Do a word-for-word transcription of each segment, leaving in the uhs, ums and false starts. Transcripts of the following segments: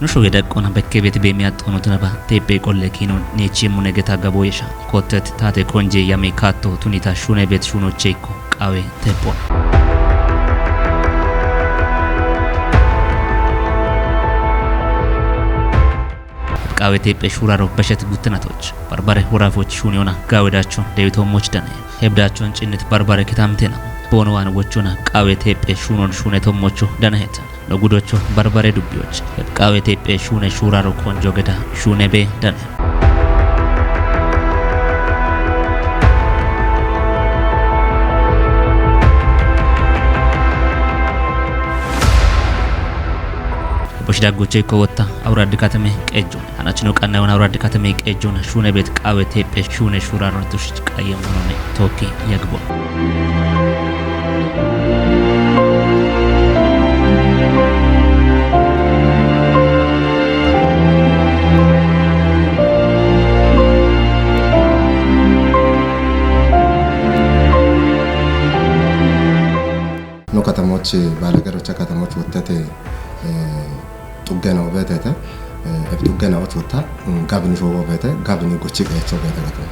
Nusho gedaqqona bekke beeti beemi axxoonu tunaba teephee qolle kiino neechi mune geta gabooyesha. Kottet taate konje yame kaatto tunita shuune beet shuunoche ikko qaawe teephoona. Qaawe teephe shuuraro beshet guttenatoch. Barbare horafoch shuuniyoona gaawe daachon deewitoommoch dane. Hebdaachon cinnit barbare kitamtena. Boono waan wochona qaawe teephe shuunon shuunetommocho danahet. No gudocho barbare dubbiyoch. Qaawe teephe shuune shuuraro konjo geda shuune be dane. Boshi daggoche ikko wotta awurad katame qeejjon. Hanachino qannayon awurad katame qeejjon shuune beet qaawe teephe shuune shuuraro tushich qayyem honone tookki yagbo. No katamoch baalagerocha katamoch wottete, eh, xuggena obeetete, eh, ebi xuggena och wotta, mm, gabini showo beete, gabini gochi qeecho beete gato.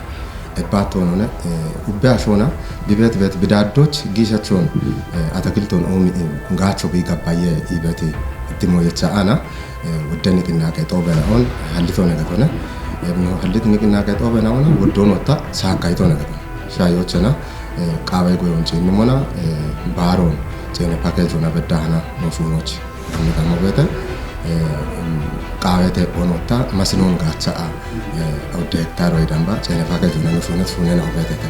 Ebbaattoonone, eh, ubbe ashoona, bibeet beet bidaaddoch giishachon, eh, atakilton oomi, eh, gaacho bi gabbaye ibeti ittimo yecha ana, eh, wodde niqinnaaqe xoobena on hallito negatone. Eh, no hallit niqinnaaqe xoobena ona woddoon wotta saakkayito negatone. Shaayochena, eh, qaaway goyon ciinnimona, eh, baaroon ceene pakeejona beddahana no shuunoch. Ammetamo beete, eh, mm, qaawete onotta masinon gaacha a, eh, odde hektaaro idamba ceene pakeejona no shuunet shuunena obeetete.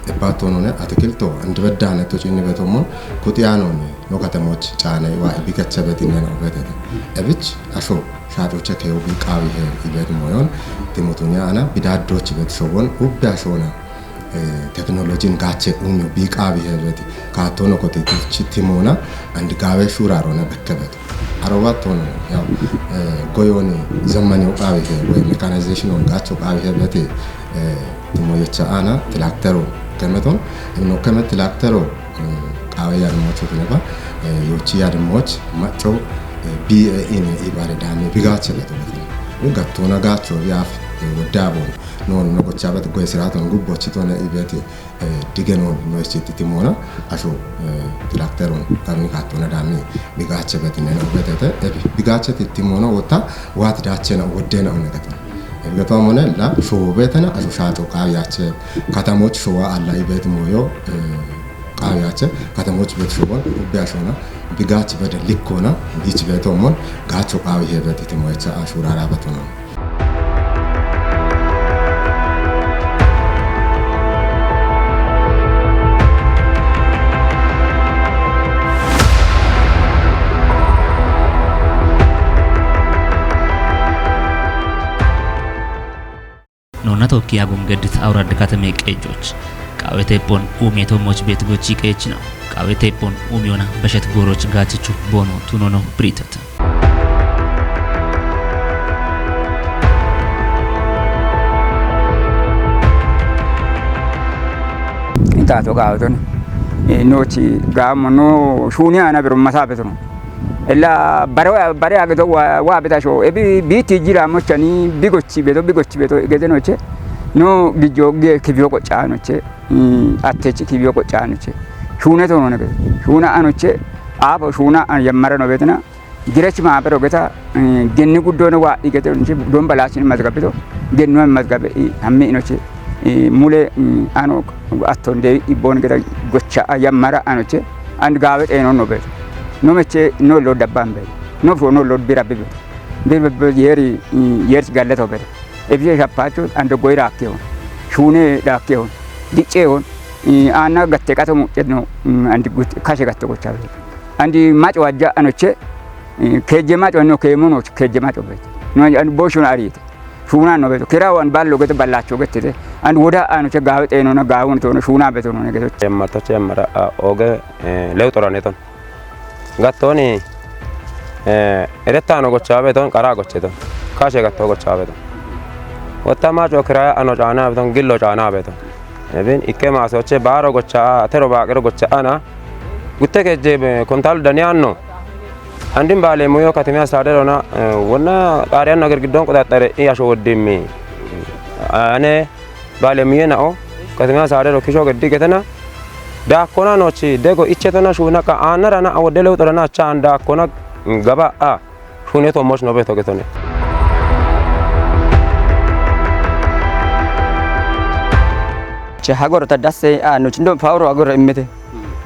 Ebbaattoonone atikilto andi beddahane to ciinni beetommon kuxiyaanonni no katamoch caane wa ibigacha betinne no obeetete. Ebich asho shaacoche keewu bi qaawi he ibet moyon timotunya ana bidaaddoch bet showon ubbe ashoona, eh, teknolojin gaache umiyo bi qaawi he bet kaattono koti chi timoona andi gaawe shuurarona bekke bet. Arowa tono yaw, eh, goyoni zammaniyo qaawi he woy mechanization on gaacho qaawi he bet, eh, timo yecha ana tilaktero kemeton, no kemet tilaktero, eh, qaawe yadmocho tuneba, eh, yochi yadmoch macho, eh, B A in ibare dami bigache beto beto. Gattona gaacho yaf, eh, wodabon. Non no gocha bet goy siraton gubbochi tone ibeti, eh, digeno no ischiti timona, asho, eh, tilakteron, tarni kattona dami bigache betinen obetete, eh, bigache ti timona wota, wat dachena wodena onegaton. Eh, bigato amone la, sho betena, asho shato qawi yache, katamoch showa alla ibet moyo, eh, qawi yache, katamoch bet showon, ubbe ashona, bigach bede likkona, bich beto mon, gacho qawi hebet timoecha ashura rabatono. Nona tokki agun geddit awurad katame qeejjoch. Qaawete pon umiye tommoch beet gochi qeechina. Qaawete pon umiyona bashat gooroch gaachichu boono tunono biriitata. Intato gaawton, eh, nochi gaamo no shuni ana biro masa betono. Ella bare wa, bare ageto wa, wa betasho. Ebi biti jira mochani bigochi beto, bigochi beto gedenoche. No gijo ge kibyo ko chanoche. Mm, attechi kibyo ko chanoche. Shuna to no ne. Shuna anoche. Apo shuna an yammara no betna. Girech ma pero geta, eh, genni guddo no wa igete nche don balachin mazgabito. Genno mazgabe i ammi noche. Eh, mule, mm, ano attonde ibon geta gocha yammara anoche. And gawe eno no be. No meche no lo dabban be. No fo no lo bira be. Be be yeri, mm, yeri galle to be. Ebise shapacho and goy rakke on. Shune rakke on. Diche on. Eh, ana gatte kato mucce no, mm, and gut kashe gatto gocha be. And macho ajja anoche. Eh, keje macho no kemono keje macho be. No and boshun arite. Shuna no beto. Kira wan ballo gete ballacho gete de. And woda ano che gawe teno na gawon to no shuna beto no ne geto. Chemmar to chemmar, a, oge, eh, lew torane ton. Gattoni, eh, erettano gocha beton, qara goche ton. Kashe gatto gocha beton. Wotta macho kira ano chana beton, gillo chana beton. Ebin ikke masoche baro gocha, tero baqero gocha ana. Gutte keje be kontal daniano. Andin baale muyo katimiya saade rona, eh, wonna qaariyan nagar giddon qoxaxare i asho woddimmi. Ane baale muye na'o katimiya saade ro kisho geddi getena. Daakkona nochi dego ichetona shuna ka anara na awode lewxora na chan daakkona gaba a. Shune to mosh no beto getone. Che hagoro ta dasse a no chindo pauro agoro immete.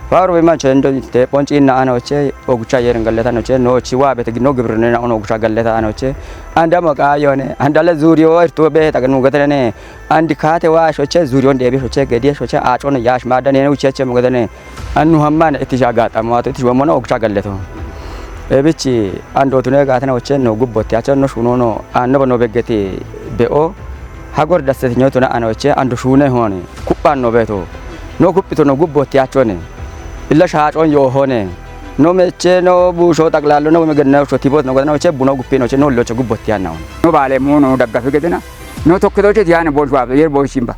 Pauro be man chendo te ponchi na ano che ogucha yer ngalleta no che no chi wa bete no gibrne na ono ogucha galleta ano che. Anda mo ka yone, anda le zuriyo erto be ta gnu gatene. Andi kate wa shoche zuriyon debi shoche gedi shoche achon yash madane no che che mo gatene. Annu hammana itti sha gaaxxammato, itti shuwammona ogicha galleto. Ebichi ando tune gaatana wacce no gubbotti, acha no shuno no, anno ba no beggeti be'o, hagor dasseti nyoto na ana wacce, ando shune hone, kuppan no beto. No kuppito no gubbotti achone. Illa shaacon yo hone. No mecce no busho xaqlallo no megenna sho tibot no gadana wacce, buno guppino wacce, no locho gubbotti anna hone. No baale mo no daggafi gedena. No tokkito wacce tiyane bolshwa, yer bolshimba.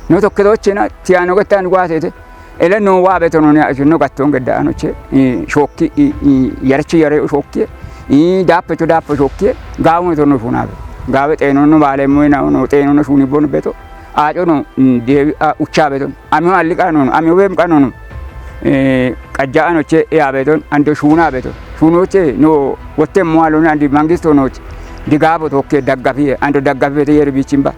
No tokkito wacce na tiyano gettan gwatete. Ele no wa beto no ne ajo no gatton gedda ano che, eh, shokki, eh, eh, yare che yare shokki, eh, dappe to dappe shokki, gawo to no funabe. Gawe teno no bale mo na no teno no shuni bon beto. Ajo no, mm, de, a, ucha beto. Ami alli kano, ami wem kano. Eh, kajja ano che ya beto, ando shuna beto. Shuno che no wotte mo alo na andi mangisto no che. Digabo tokke daggafi, ando daggafi beto yere bichimba.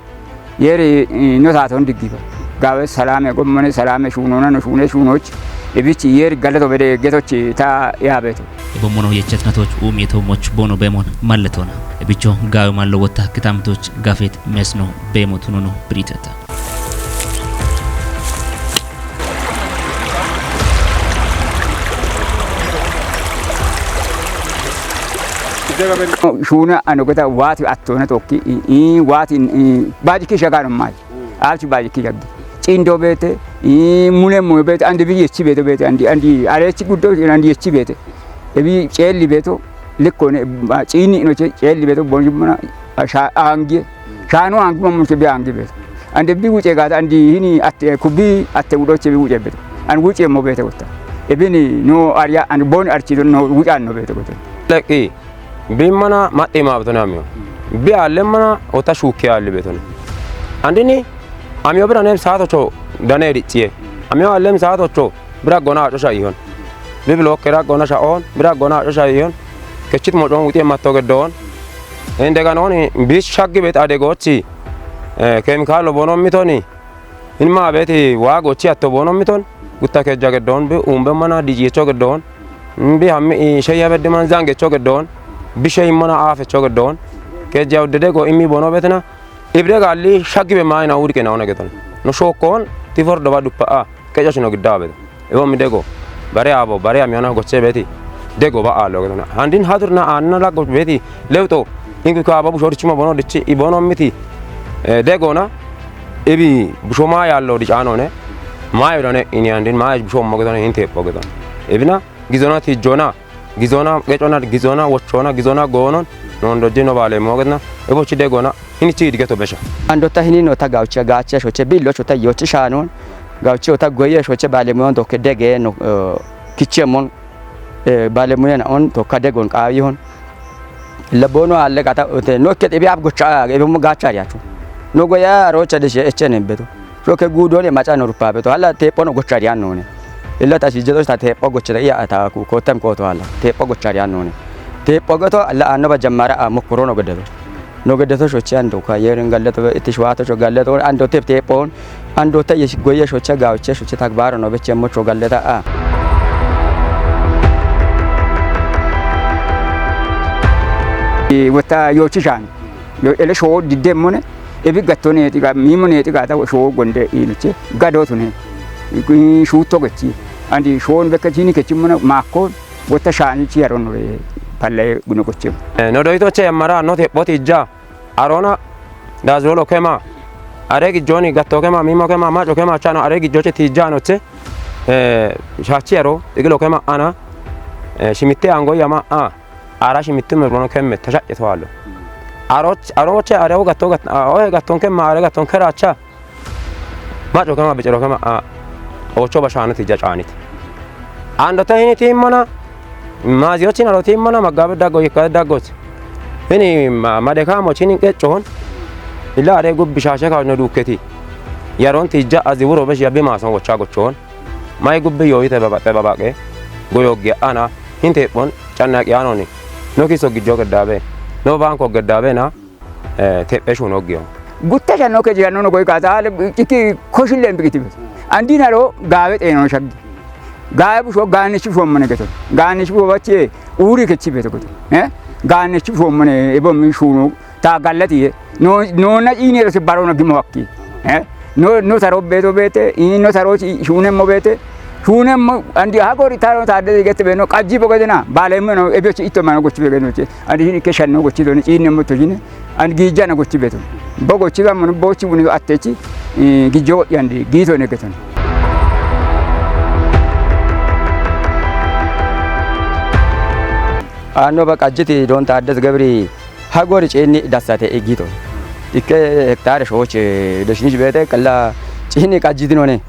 Yeri, eh, no saton diggiba. Gawe salame gommone salame shunona no shune shunoch. Ebichi yeri galato bede getochi ta yabeto. Ebommono yechetnatoch umietomoch bono bemon malletona. Ebicho gawe mallo wotta kitamtoch gafet mesno bemo tunono briteta. Shuna ano geta wati attona tokki, i, i, wati, i, baji kisha gano mai. Achi baji kisha gi. Cindo bete, i, mule mo bete, andi bi yechi bete bete, andi, andi, are chi guddo, andi yechi bete. Ebi chelli beto, lekkone, ba, cini no che, chelli beto, bonjumana, asha angie. Shano angi mo che bi angi beto. Ande bi wuce gata andi hini atte kubi atte wudo che bi wuce beto. An wuce mo beto gota. Ebini no arya an bon archi no wuce an no beto gota. Leki, bi mana matti ma beto na amiyo. Bi alle mana ota shuki alle beto. Andini, amiyo bira nem sato cho dane ri tie. Amiyo alle sato cho bira gona cho sha ihon. Bi blokke ra gona sha on, bira gona cho sha ihon. Kechit mo don wuce matto gedon. Ende ganoni, bi shaggi bet ade gochi. Eh, kemikalo bono mitoni. In ma beti wa gochi atto bono miton. Gutta kejja gedon, bi umbe mana diji cho gedon. Bi hammi, i, sheya bedde man zange cho gedon. Bi shey mana afe cho gedon. Kejja udde go imi bono betna. Ibre galli shaggi be mayna wurke na ona gedon. No shokon, ti fordo ba duppa a. Kejo shino gidda beta. Ebo mi dego. Bare abo, bare ami ona goche beti. Dego ba alo gedon. Handin hadur na anna la go beti. Lewto. Ingu ka babu shori chima bono dichi, i bono miti. Eh, dego na. Ebi busho ma yallo di chano ne. Ma yodone ini handin ma busho mo gedon inte po gedon. Ebina. Gizona ti jona, gizona gecona, gizona wochona, gizona gonon, non dojino bale mogetna, ebo chide gona, hini chi idgeto besha. Ando ta hini no ta gauche, gache shoche, billo chota yochi shanon, gauche ota goye shoche bale mon doke dege no, eh, kichemon, eh, bale mon on to kadegon kayihon. Labono alle kata ote no ket ebi ab gocha, ebi mo gacha yachu. No goya rocha de she echene beto. Shoke gudo ne macha no rupa beto. Alla tepo no gocha ya no ne. Illa ta si jedo ta tepo gocha ya ta ku kotem ko to alla. Tepo gocha ya no ne. Tepo goto alla anno ba jammara a mokoro no godo. No godo to shoche ando ka yerin galle to itishwa to sho galle to ando tep tepo. Ando ta yesh goye shoche gauche shoche takbaro no beche mo cho galle ta a. E, wota yochi shan. Yo ele sho didde mone. Ebi gattone tiga mimone tiga ta sho gonde iniche. Gado tune. Ku shu to gachi. Andi sho be kachini kachimona mako. Wota shani chi aron re palle guno gochim. Eh, no doito che mara no te boti ja. Arona, da zolo kema. Are gijoni gatto kema, mimo kema, macho kema, chano, are gijoche tijano che. Eh, shachi aro, igilo kema ana. Eh, shimitte ango yama a. Ara shimitte me rono kemme, tashache to allo. Aro, aro che, are o gatto gat, a, o gatton kema, are gatton keracha. Macho kema, bicero kema a. Ocho bashano tija chanit. Ando te hini timmana. Maaziyochin arotimmona maggabe daggo yikka daggot. Hini ma-, madekamo chinin qeccohon. Illa are gubbi shashe ka no dukketi. Yaron tijja azi wuro be shiyabe mason gocha gochon. Mai gubbi yoyite babaxe babaqe. Goyogge ana. Hinte bon canna qiyanoni. No kiso giddo geddabe. No banko geddabe na. Eh, te'e shuno giyo. Gutte shanno ke jiranno no goy kaata ale ikki koshillen bigiti. Andi naro gaawe xeeno shaggi. Gaawe busho gaanichi fommone geto. Gaanichi fo bache uuri kechi beto goto. Eh? Gaanichi fommone ebo mi shuno ta gallati ye. No, no na ini ro se baro na gimo wakki. Eh? No, no saro beto bete, ino saro chi shune mo bete. Shune mo andi ha gori taro ta de gete beno qaji bo gedena. Bale mo no ebe chi itto mano gochi be geno che. Andi hini ke shanno gochi do ni ine mo to jine. Andi gijana gochi beto. Bo gochi ga mo bo chi buni attechi. Eh, gijo yandi gito ne geton. Ano ba qajiti don ta de gebri. Ha gori ciinni dassate iggito. Ikke hektaare shooche doshinich beete qalla ciinni qajjitinone.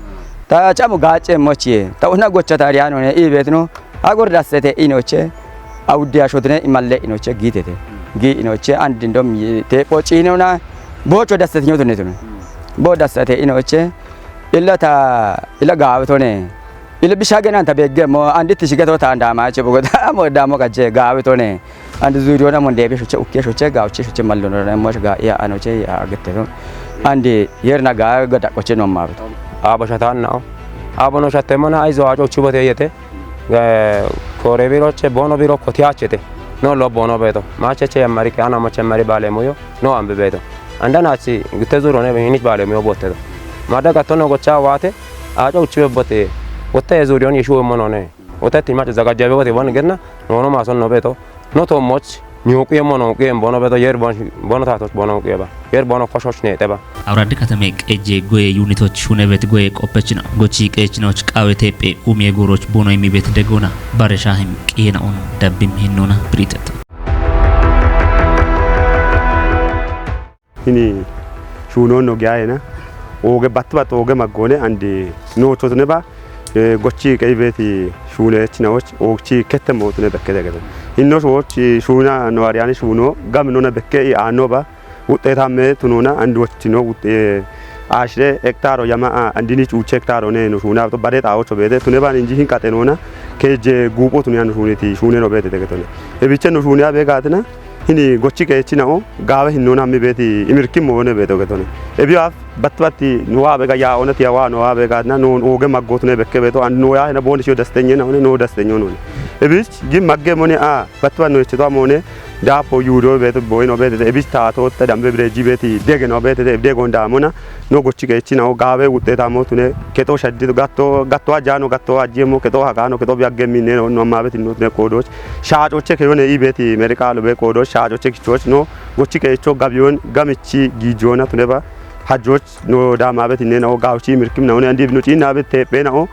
Ta camu gaacce mochie. Ta una gocha taariyanone i beetino. Ha gori dassate inoche. Awudde ashotine imalle inoche giitete. Gi inoche andi ndom teepho ciinona. Bocho dassate nyoto netone. Bo dassate inoche. Illa ta illa gaawetone. Ile bisha genan ta begge mo andi tishi geto ta ndama che bugo ta mo damo gaje gaawetone. Andi zuriyo na mon debe shoche ukke shoche ga uche shoche mallo na mo ga ya ano che ya agette to. Andi yer na ga ga da koche no ma. Abo shatan na. Abo no shatte mo na aizo ajo chubo te yete. Ga kore biro che bono biro koti achete. No lo bono beto. Ma che che mari ke ana mo che mari bale moyo. No ambe beto. Anda na chi gute zuro ne hinich bale moyo botte to. Ma da gatto no gocha wate. Ajo uchibe botte. Wotte zuriyo ni shu mo no ne. Wotte ti ma zagajabe wotte bon genna. No no ma son no beto. No to moch. Nyuqiye mono qiye bono beto yer bon bono tatos bono qiye ba. Yer bono koshosh ne te ba. Awrad katame qejje goye unitoch shunevet goye qoppechna gochi qechnoch qawetephe umye goroch bono imibet degona bare shahim qiyena un dabbim hinnona britet. Hini shuunoonno giyaayeena, ooge batti baxxo ooge maggoone andi noochootune ba, eh, gochi qeyi beeti shuuneechina och oogchi kette mootune bekkete gete. Hinno shooch shuuna nowaariyaani shuuno gami nona bekke i aanno ba, wuxxeetaamme tunoona andi wochino wuxxee aashire hektaaro yama a-, andini cuuche hektaaro ne no shuuna to bare xaawocho beete tune baan inji hin qaxe noona keejje guupho tuniya no shuuniti shuune no beete degetone. Ebiche no shuuniya beegaatina, hini gochi qeechinao gaawe hinnoona hammi beeti imirki moone beeto getone. Ebi af bat bat no wa bega ya ona tiya wa no wa bega na no oge maggot ne bekke beeto an no ya hena boni sho dastenye na one no dastenyo no. Ebis gi magge mone a bat bat no ichito mone dapo yudo beeto boy no beeto ebis ta to ta dambe breji beeti dege no beeto de dege on damona. No gochi qeechinao gaawe wuxxeetaamo tune kexo shaddi gatto gatto ajjaano gatto ajjeemo kexo hagaano kexo biyagge minne no no amma beeti no tune qoodoch shaacoche keyone i beeti meri qaalo be qoodoch shaacoche kichoch no gochi qeecho gabiyon gamichi giijona tune ba hajjoch no daama beeti ne nao gaawchi mirkim nao ne andi no ciinna beeti teephe nao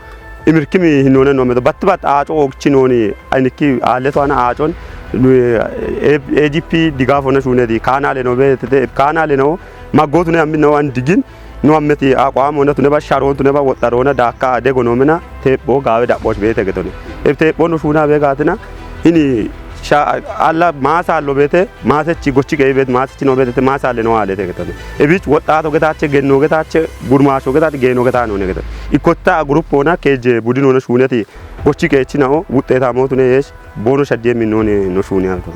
imirkim hinnoona no medo batti bat aaco oogchi nooni aynikki aalle to ana aacon A G P digaafona shuunedi kaanaale no beetete kaanaale no maggootune ammi no an digin no ammeti aqwaamona tune ba sharoon tune ba woxxaroona daakka dego noomena teepho gaawe daphoch beete getone. Eb teepho no shuuna beegaatina hini sha-, alla maasaallo beete maasechi gochi qeyi beete maasechi no beetete maasaalle no aalete getone. Ebich woxxaato getaache genno getaache gurmaasho getaache geeno getaa noone getone. Ikkotta guruppoona keejje budinoona shuuneti gochi qeechinao wuxxeetaamo tune yeesh Bono shaddiye minnooni no shuuni alko.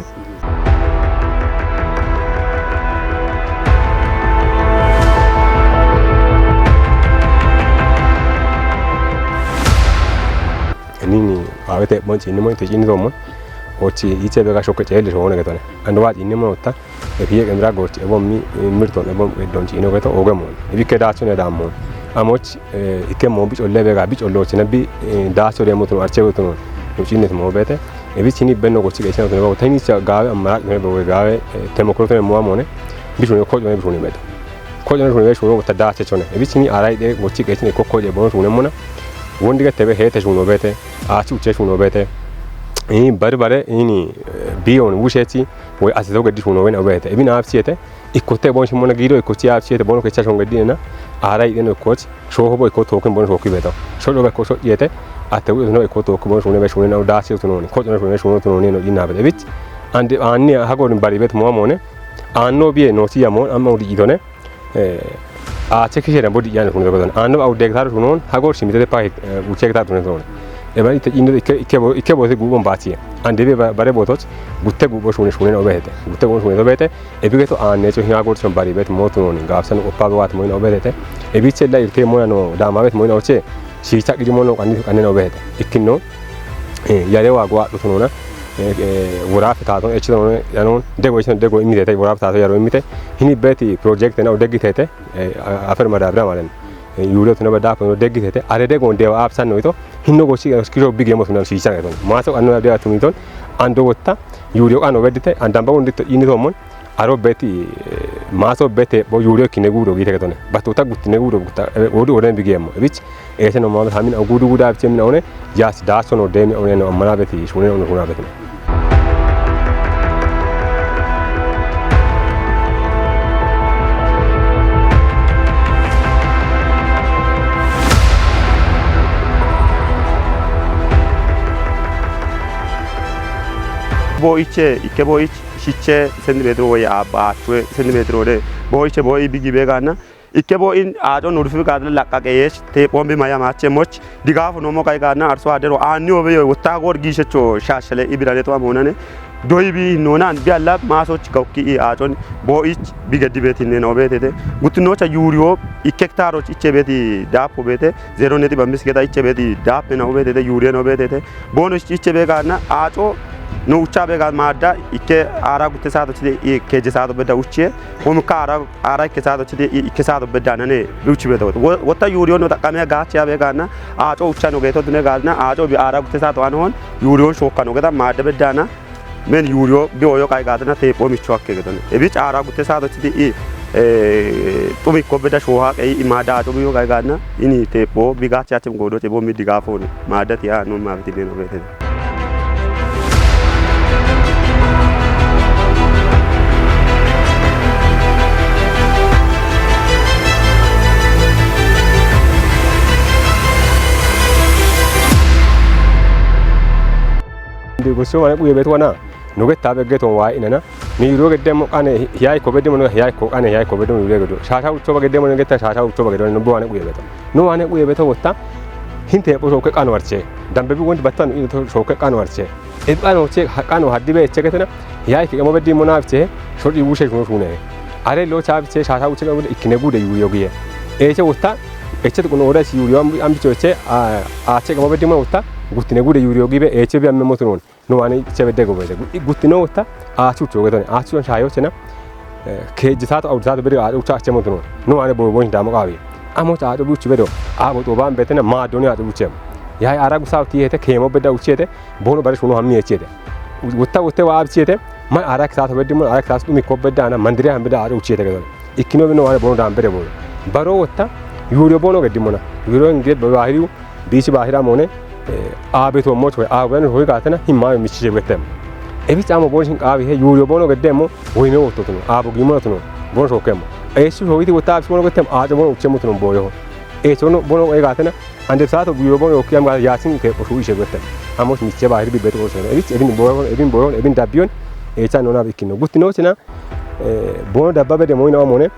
Nini awete bon chini mo te chini domo. Ochi iche bega shokke chele shone getone. Ando wa chini mo ta. E piye kemra gochi e bon mi mirton e bon e don chini geto oge mo. E bikke dacho ne dammo. Amoch eh, ikke mo bicolle bega bicollo chine bi eh, daso de mo tun arche tun no cinnet mo beete. E bicini benno gochi qeechina tun ba tani cha gaawe amara me be gaawe eh, temo ko tun mo amone. Bicuni ko jone bicuni beete. Ko jone bicuni bicuni ta dache chone. E bicini arai de gochi qeechine ko ko je bon tun mona. Wondi ge tebe hete shuno beete. Achi uche shuno beete. Ini bari bare ini eh, biyon wusheti. Wo asido ge di shuno wen beete. E bina afsiete. Ikkote bon shimona giido ikkochi aachiyete bono kecha shonge dinena. Ara ideno ikkoch shoho bo ikko token bono shoki beto. Shodo be ko sho yete. Atte wuxu no ikko tokko bon shune be shune no dasi utunoni. Ko no shune shune utunoni no dinna be bit. Ande anni hago din bari bet mo amone. Anno biye no ti yamon amma udi idone. Eh, a cheki shere bodi yan shune ko don. Anno au dek tar shunon hago shimite de pa, eh, u cheki tar shunon. E bari te indo ikke, ikke bo, ikke bo se gubon bati. Ande be ba-, bare botoch gutte gubo shune shune no behete. Gutte gubo shune no behete. Ebigeto aannecho hiya gorchon bari bet motunon gabsan oppa be wat moina obetete. Ebiche la irte moya no dama bet moina oche. Shicha gidi mono kanni kanne no obetete. Ikkinno, eh, yare wa gwa tunona. Eh, eh, wura fitaton echi no yanon dego echi dego imite te wura fitato yaro imite. Hini beti project na odegi tete. Eh, a-, afer madabra malen. Eh, yuro tuno beda ko degi tete. Are dego dewa apsan no ito. Hinno gochi kijo bige mo tunan shicha ton. Maso anno de atumiton. Ando wotta. Yuriyo ano bedite. Andamba undi to ini tomon. Aro beti, eh, maso bete bo yuriyo kine gudo gite ketone. Batuta gutine gudo guta, eh, odu oden bigemo. Ebich, ese no mamet hamin agudu guda biche min one, yas daso no demi one no amana beti, shune no huna beti. Bo iche, ikke bo ich, shiche sentimetro woy abba atwe sentimetro de. Bo iche bo ibigi be gana. Ikke bo in ajo nurfi gadle laqqaqe yesh te bombi maya mache moch. Digafu no mo kai gana arso adero anni obe yo wotta gor gishecho shashale ibirane to amonane. Doi bi nonan bi alla masoch gawki i ajon bo ich bi geddi betinne no betete. Gutinocha yuriyo ikke hektaroch iche beti dapo bete. Zero neti bambis geta iche beti dape na obetete yuriye no betete. Bono iche be gana aco no ucha be gana madda ikke ara gutte sato chide i keje sato bedda uche. Homu ka ara, ara ikke sato chide i ikke sato bedda nane uchi bedda. Wo-, wotta yuriyo no takame gache be gana aco ucha no geto dune gana aco bi ara gutte sato anhon yuriyo shoka no geta madda bedda na. Men yuriyo bi oyo kai gana te pomi chwa ke geto. E bi ara gutte sato chide i, eh, tumi ko bedda shoha ke i madda aco bi yo kai gana. Ini te bo bi gache atem godo te bo mi diga fon. Madda ti a no ma ti no bete. Ndi goso wane kuye betu wana. Nuge tabe geto wa inana. Mi yuro gedde mo kane hiyai ko bedde mo no hiyai ko kane hiyai ko bedde mo yuro gedo. Shasha ucho ba gedde mo no getta shasha ucho ba gedde no bo wane kuye beto. No wane kuye beto wotta. Hinte bo shoke kano warche. Dambe bi wondi battan ino to shoke kano warche. E kano che kano haddi be che getena. Hiyai ke mo beddi mo na che. Shodi wushe shunu shune. Are lo cha che shasha ucho ikkine gude yuro giye. E che wotta. E che ko no ora si yuro am am che che a a che mo beddi mo wotta. Guttine gude yuro gibe e che bi amme mo tunon. No wane chebe dego bete. Gu-, guttino wotta, achu cho getone. Achu shayo chena. Eh, keje sato, audu sato, beri achu cha chemo tuno. No wane bo bo hinda mo kawi. Amo cha achu buchi bedo. Abo to ban betena ma doni achu buchem. Ya ara gusa ti hete kemo beda uchete. Bono bare shuno hammi echete. Wotta wotte wa abchete. Man ara sato beddi mon, ara sato mi ko bedda na mandire ham beda achu uchete getone. Ikkino bino wane bono dam bede bono. Baro wotta. Yuro bono geddi mona. Yuro ngiret baro ahiriu. Bichi bahira mone, eh, abe to mo to, abe no hoi gatena, himma mi chi betem. Ebi chamo bon shin qabi he, yuriyo bono gedemo, hoi me woto tuno, abo gimo tuno, bon so kemo. Esu hoi ti wota absi bono getem, ajo bono uchemo tuno boyo. E chono bono e gatena, ande sato yuriyo bono kiyam ga yasin ke ko shu ishe getem. Amos mi che bahir bi beto so. Ebi, ebi boyo, ebi boyo, ebi dabion, e cha nona bikino. Gutino chena, eh, bono dabba bede moina mone,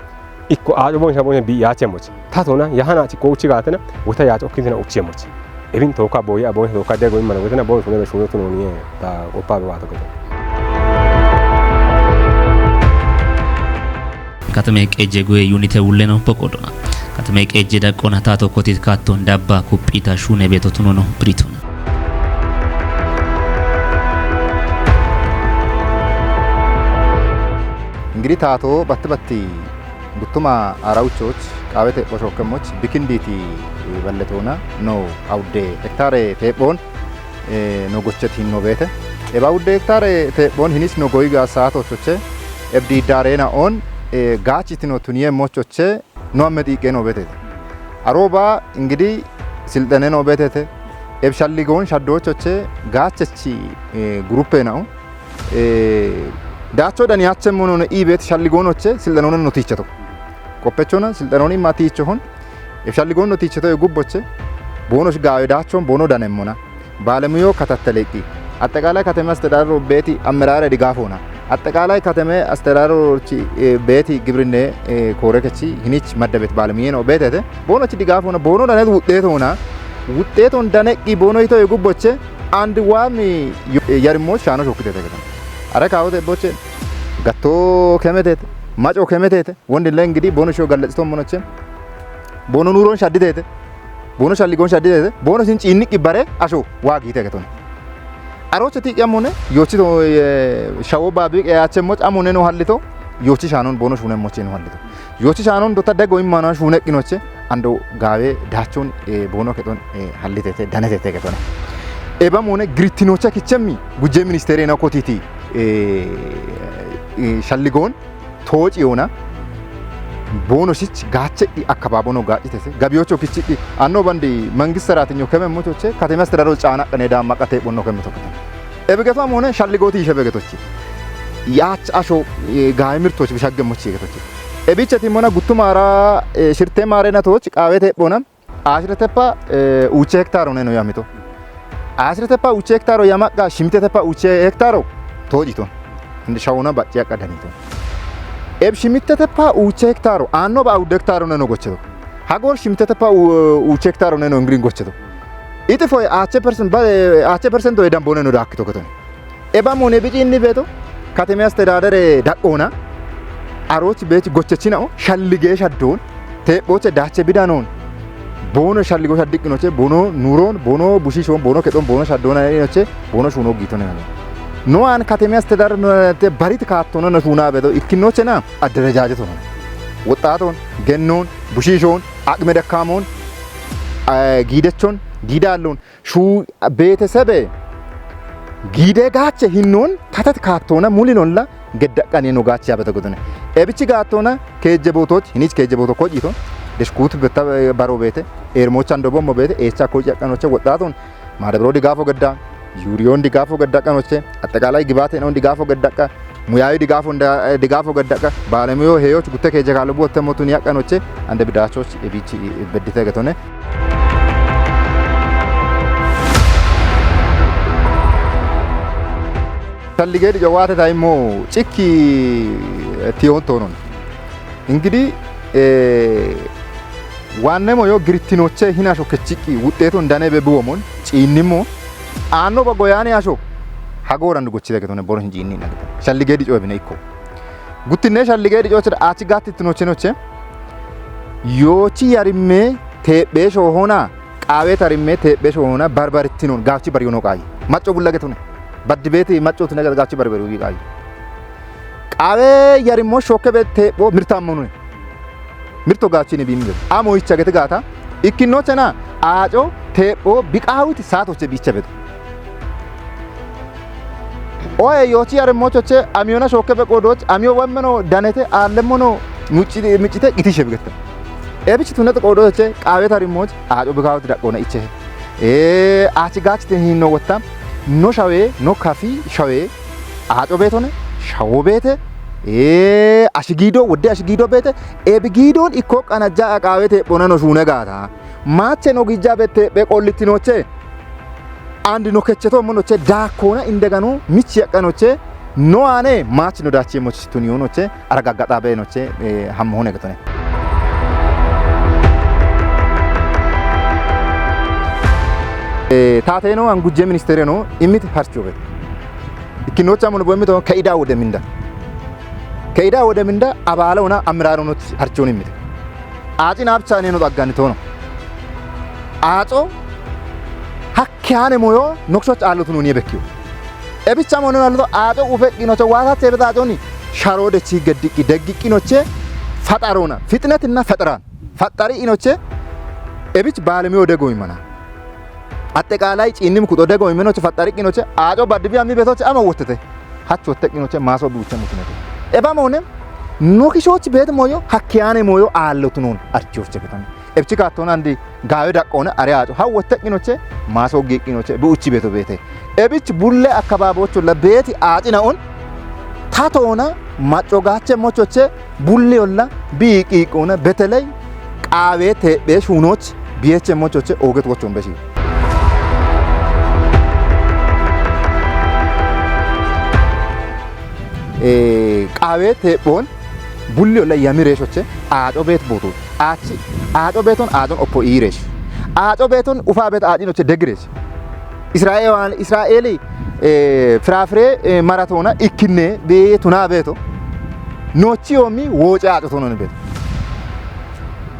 Ikko ajo bon sha bon bi ya chemoch. Tatona ya hana chi ko uchi gatena, wota ya to kintina uchi chemoch. Ebin toka boya bon toka dego imana wetena bon sune be sune tuno ni ta opa be wato ko. Katame qeejje guye yunite wulleno poqodona. Katame qeejje daqqona tato kotit katton dabba kuphita shune beto tunono britona. Ingidi tato batti batti Guttuma arawuchoch, qawete bosho kemoch, bikinditi, eh, balletona, no, awde, hektare tebon, eh, no gochet hin no bete. Eba awde hektare tebon hinis no goiga saato choche, ebdi darena on, eh, gachitino tuniye mochoche, no amet iqe no bete. Aroba, ingidi, silxene no betete, eb shalligon shaddo choche, gachechi, eh, gruppe na on, Eh, dacho dani ache mono ne ibet shalligonoche sildanone noticheto. Kopechona sildanoni matichohon. E shalligon noticheto e gubboche. Boonosh gaawe daachon boono danemmona. Baalemiyo katatteleqqi. Atteqaalay kateme astedaaderoch beeti ammeraare digaafona. Atteqaalay kateme astedaaderoch, eh, beeti gibrinne, eh, koorekechi hinich maddabet baalemiye no beetete. Boonoch digaafona, boono danet wuxxeetona. Wuxxeeton daneqqi boono hito yegubboche and waami yo-, eh, yarimmoch shaano shokkitete getan. Are kaawote boche gatto kemetete, maco kemetete, wondile ingidi boono sho gallexito monoche. Boono nuuron shadditete. Boono shalligoon shadditete. Boono sin ciinniqqi bare asho waa giite getone. Aroche tiiqi amone, yochito, eh, shawo baabiqe yaachemmoch amone no hallito, yochi shaanon boono shuunemmoche no hallito. Yochi shaanon dota dego immana shuuneqqinoche, ando gaawe daachon, eh, boono kexon, eh, hallitete, danetete getone. Eba mone girittinocha kichemmi gujje ministeere na kotiti, eh, eh, shalligoon tooci yoona, boonoshich gaachedhi akkabaabo no gaacitese, gabiyocho kichidhi, anno bandi mangist saratinyo kememmochoche, kateme astedaaderoch caana qene daamma qate bonno kemmo tokkitan. Ebigeto amone shalligooti ishe begetochi. Yaach asho, eh, gaawe mirtoch bishaggemmochi begetochi. Ebicheti mona guttumara, eh, shirte maare natoch qaawete ephona, ashreteppa, eh, uuche hektaaro ne no yamito. Ashreteppa uuche hektaaro yamaqqa, shimteteppa uuche hektaaro toocito. Inde shawona bacci aqqa danito. Eb shimteteppa uuche hektaaro, aanno ba awudde hektaaro ne no gocheto. Hagor shimteteppa u-, uuche hektaaro ne no ingrin gocheto. Iti foy aache persen-, ba, eh, aache persento edambone no daakkito ketone. Eba mone bici inni beeto, kateme astedadere daqqoona, aroch beech gochechina'o, shallige shaddoon, teephoche daache bidanoon, boono shalligo shaddiqqinoche, boono nuuroon, boono bushiishoon, boono kexoon, boono shaddoona inoche, boono shuuno giitone. No aan kateme astedadere no te barit kaattoona no shuuna beeto, ikkinochena adderejaajeto no. Woxxaatoon, gennoon, bushiishoon, aqime dakkaamoon, eh, giidechon, giidaalloon, Shu beetesebe giide gaache hinnon tatet kaattoona mulinolla geddaqqani no gaache yabete godone. Ebichi gaattoona keejje bootoch, hinich keejje booto kojiito, deshkuut betta, eh, baro beete, eermochan dobommo beete, eecha koci aqqanoche woxxaaton, maadabiro digaafo gedda, yuuriyoon digaafo gedda aqqanoche, atteqaalay gibaate noon digaafo gedda aqqa, Muyawi digaafo nda-, eh, digaafo gedda aqqa, baalemiyo heyoch gutte keejje kaallo buotte motun yaqqanoche, ande bidaachoch ebichi beddite getone. Shallige dico waate tayimmo cikki, eh, tiyoon toonon. Ingidi, eh, waannemo yo girittinoche hina asho kechiqqi wuxxeeton dane be biwomon ciinnimmo aanno ba goyaane asho hagooran gochite getone boro hin ciinni na getone. Shallige dico ebine ikko. Guttinne shallige dicochira aachi gaattittinoche noche. Yoochi yarimme teephe shoohona, qaawe tarimme teephe shoohona, barbarittinon, gaachi bariyono qaayi. Macco bulla getone. Baddi beeti macco tine gaachi barbari uyi qaayi. Qaawe yarimmo shookke be teepho mirtammonone. Mirto gaachini biimbe. Amo icha gete gaata. Ikkinochena aaco teepho biqaawiti saatoche biiche beto. Oye yoochi yarimmochoche amiyona shookke be qoodoch, amiyo wemmeno danete, aallemmono muccite, muccite qitishe bigette. Ebich tunet qoodoche, qaawe tarimmoch, aaco biqaawiti daqqoona iche. Ee, aachi gaachite hinno wotta, no shawe, no kafi shawe, aaco beetone, shawo beete, ee, ashigiido, wodde ashigiido beete, ebigiidon ikko qanajja aqaawete phonano shuune gaata. Maache no gijja bette be qollittinoche. Andi no kecheto monoche daakkoona indegano mich yaqqanoche. No aane maach no daachiye moch tuniyonoche, aragaggaxa beenoche, eh, hammohone getone. Eh, taateno angujje ministereno immit harchobe. Ikkinocha mono boemmito ke'ida wode minda. Ke'ida wode minda abaale ona amiraaro not harchon immite. Aaci naabcha ne no xaggani toono. Aaco hakke aane moyo nokshoch aallotu nuni yebekkiyo. Ebicha mono nallo aaco ufeqqinocho waatache beta aconi sharo dechi geddiqqi deggiqqinoche faxarona. Fitnetinna faxaran. Faxari inoche ebich baalemiyo dego imana. Atteqaalay ciinnim kuxo dego imenoche faxari qinoche aaco baddibi ammi betoche ama wottete. Hach wotteqqinoche maaso duucha mutinete. Eba moone no kishoch beet moyo hakke aane moyo aallotu noon archoche getone. Ebchi kaattoona andi gaawe daqqoona are aaco ha wotteqqinoche maaso giiqqinoche bi uchi beto beete. Ebich bulle akkabaabocho la beeti aacina on tatoona macco gaache mochoche bulle olla bi iiqqiiqqoona beteley qaawe teephe shuunoch Biyeche mochoche oget wochon beshi. Eh, qaawe teephoon bulli olla yami reeshoche aaco beet booto. Aachi aaco beeton aacon oppo iireesh. Aaco beeton ufa beet aacinoche degireesh. Israa'eel, Israa'eeli, eh, firaafire, eh, maratoona ikkinne bee tunaa beeto. Noochi yoommi wooce aaco tonon beeto.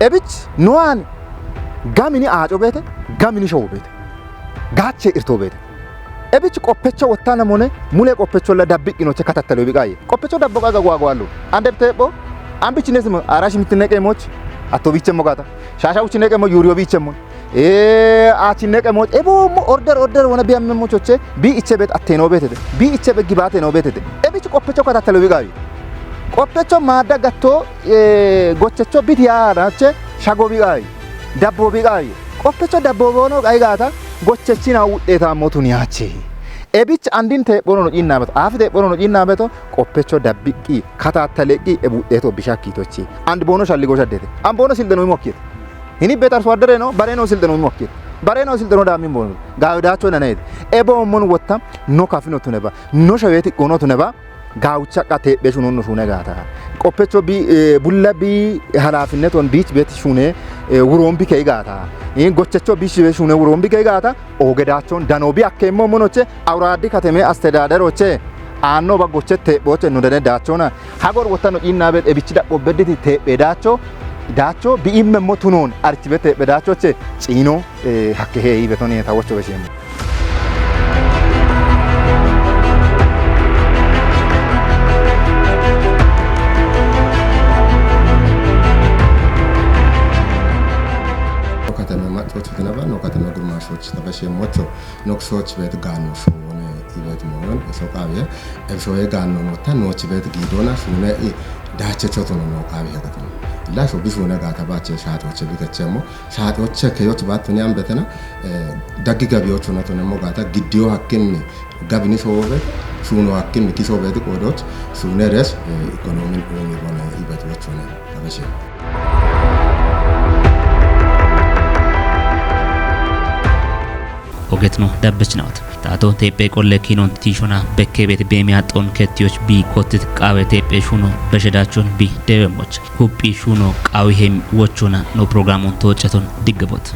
Ebich noaan gamini aaco beete, gamini showo beete. Gaache irto beete. Ebich qoppecho wottana mone, mule qoppecholla dabbiqqinoche katattalo biqaaye. Qoppecho dabbo qaga gwagwallo. Andeb teepho, ambich nesimo, arash mitneqemoch, atto bichemmo gata. Shasha uchneqemo, yuriyo bichemmo. Eh, achneqemo, ebo mo order, order wona biyammemo choche, bi iche bet atteno betete. Bi iche bet gibate no betete. Ebich qoppecho katattalo biqaaye. Qoppecho maadda gatto, eh, gochecho bit yaanache, shago biqaaye. Dabbo biqaaye. Qoppecho dabbo boono qayi gaata, gochechina wudheeta mootun yaache. Ebich andin teephono no ciinna beto, afi teephono no ciinna beto, qoppecho dabbiqqi, katattaleqqi, e budheeto bishakkiitochi. And boono shalligo shaddete. An boono silxeno imokkite. Hini bet arso addere no, bare no silxeno imokkite. Bare no silxeno daammin boono. Gaawidaacho nanayete. Ebo mon wotta, no kafino tuneba, no shaweti qono tuneba, gaawucha qa teephe shunon no shune gaata. Qoppecho bi, eh, bulla bi halaafinneton biich bet shune, eh, wuroon bi kei gaata. Eh, gochecho biich bet shune wuroon bi kei gaata. Ogedaachon dano bi akkeemmo monoche awuraaddi kateme astedaaderoche aanno ba goche teephoche no dene daachona. Hagor wottano ciinna bet ebichi daqo bedditi teephe daacho, daacho bi immemmo tunoon archi bet teephe daachoche ciino, eh, hakke he ibeton ta wocho besheemmo. Kateme machocho tinaba no kateme gurmashoch tabasheemmocho. Noksoch bet gaanno shuune ibet moon eso qaawiye. Ebsoye gaanno notta nooch bet giidona shuune i daache chotono no qaawiye gatano. Illa so bi shuune gaata baache shaaxoche bi gachemmo. Shaaxoche keyoch baatuni ambetena, eh, daggi gabiyocho no tonemo gaata giddiyo hakkimmi gabini so bet shuuno hakkimmi kiso bet qoodoch shuune res, eh, ikonomin uumi bone ibet wochone. Tabashe. Ogetno dabbechnawat. Tato teephe qolle kinon tiishona bekke bet beemiya xon kettiyoch bi kottit qaawe teephe shuno beshedaachon bi dewemoch. Huphi shuno qaawi hem wochona no programon tooceton diggebot.